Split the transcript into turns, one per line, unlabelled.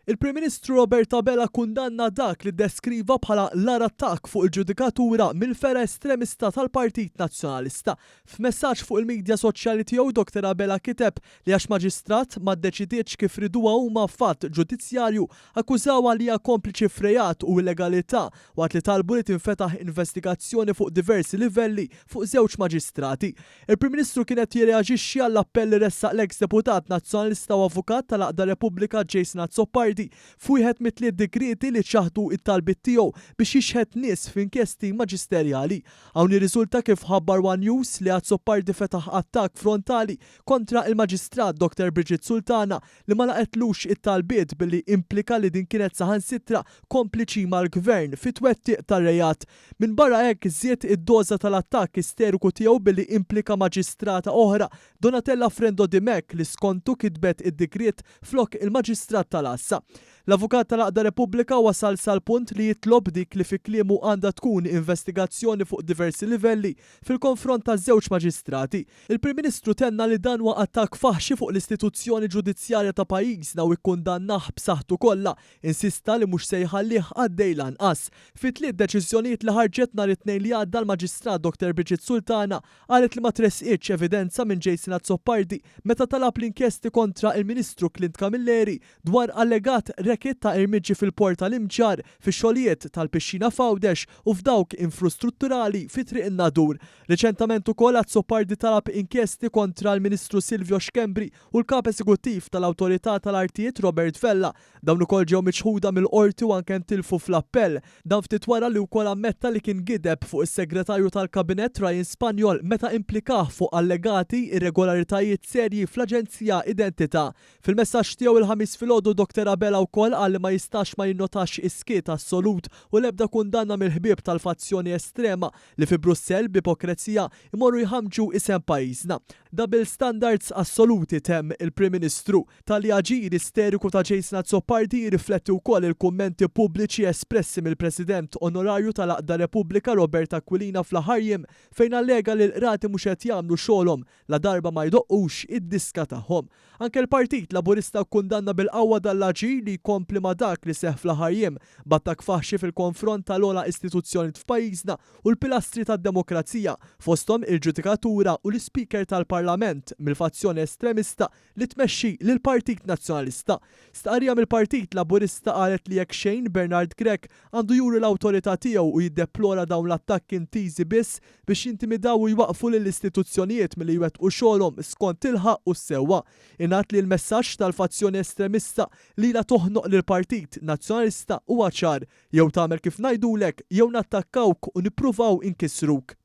Il-Prim Ministru Robert Abela kkundanna dak li ddeskriva bħala l-agħar attakk fuq il-ġudikatura mill-fergħa estremista tal-Partit Nazzjonalista. F'messaġġ fuq il-midja soċjali tiegħu Dr Abela kiteb li għax maġistrat ma ddeċidietx kif riduha huma f'att ġudizzjarju akkużawha li hija kompliċi f'reat u illegalità waqt li talbu li tinfetaħ investigazzjoni fuq diversi livelli fuq żewġ maġistrati. Il-Prim Ministru kien qed jirreaġixxi għall-appell li ressaq l-eks deputat Nazzjonalista u avukat tal-Għaqda Repubblika Jason Azzopardi f'wieħed mit-tliet digrieti li ċaħdu t-talbiet tiegħu biex jixħet nies f'inkjesti maġisterjali. Hawn jirriżulta kif ħabbar one News li Azzopardi fetaħ attakk frontali kontra il-Maġistrat Dr Bridget Sultana li ma laqgħetlux it-talbiet billi implika li din kienet saħansitra kompliċi mal-Gvern fit-twettiq tar-reat. Minbarra hekk, żied id-doża tal-attakk isteriku tiegħu billi implika maġistrata oħra, Donatella Frendo Dimech, li skontu kitbet id-digriet flok il-Maġistrat tal-Għassa. L-avukat tal-Għaqda Repubblika wasal sal-punt li jitlob dik li fi kliemu għandha tkun investigazzjoni fuq diversi livelli fil-konfront taż-żewġ maġistrati. Il-Prim Ministru tenna li dan huwa attakk faħxi fuq l-istituzzjoni ġudizzjarja ta' pajjiżna u ikkundannah b'saħħtu kollha. Insista li mhux se jħallih għaddej lanqas. Fi tliet deċiżjonijiet li ħarġet nhar it-Tnejn li għadda l-Maġistrat Dr Bridget Sultana qalet li ma tressqitx evidenza minn Jason Azzopardi meta talab l-inkjesti kontra il-Ministru Clint Camilleri dwar allegat racket ta' irmiġġi fil-Port tal-Imġarr, fix-xogħlijiet tal-pixxina f'Għawdex u f'dawk infrustrutturali fi Triq in-Nadur. Riċentament ukoll Azzopardi talab inkjesti kontra l-Ministru Silvio Schembri u l-Kap Eżekuttiv tal-Awtorità tal-Artijiet Robert Vella. Dawn ukoll ġew miċħuda mill-Qorti u anke ntilfu fl-appell. Dan ftit wara li wkoll ammetta li kien gideb fuq is-Segretarju tal-Kabinett Ryan Spagnol meta implikah fuq allegati irregolaritajiet serji fl-Aġenzija Identità. Fil-messaġġ tiegħu il-Ħamis filgħodu Dr Abela wkoll qal li ma jistax ma jinnotax is-skiet assolut u l-ebda kundanna mill-ħbieb tal-fazzjoni estrema li fi Brussell b'ipokrezija jmorru jħammġu isem pajjiżna. Double standards assoluti, temm il-Prim Ministru. Tali aġir isteriku ta' Jason Azzopardi jirrifletti wkoll il-kummenti pubbliċi espressi mill-President Onorarju tal-Għaqda Repubblika Robert Aquilina fl-aħħar jiem fejn allega li l-Qrati mhux qed jagħmlu xogħolhom ladarba ma jdoqqux id-diska tagħhom. Anke l-Partit Laburista kkundanna bil-qawwa dan l-aġir li jkompli ma' dak li seħħ fl-aħħar jiem, b'attakk faħxi fil-konfront tal-ogħla istituzzjoniet f'pajjiżna u l-pilastri tad-demokrazija, fosthom il-ġudikatura u l-Ispeaker tal-Parlament mill-fazzjoni estremista li tmexxi lill-Partit Nazzjonalista. Stqarrija mill-Partit Laburista qalet li jekk xejn Bernard Grech għandu juri l-awtorità tiegħu u jiddeplora dawn l-attakki intiżi biss biex jintimidaw u jwaqqfu lill-istituzzjonijiet milli jwettqu xogħolhom skont il-ħaqq u s-sewwa. Ingħad li l-messaġġ tal-fazzjoni estremista li ilha toħnoq lill-Partit Nazzjonalista huwa ċar, jew tagħmel kif ngħidulek jew nattakkawk u nippruvaw inkissruk.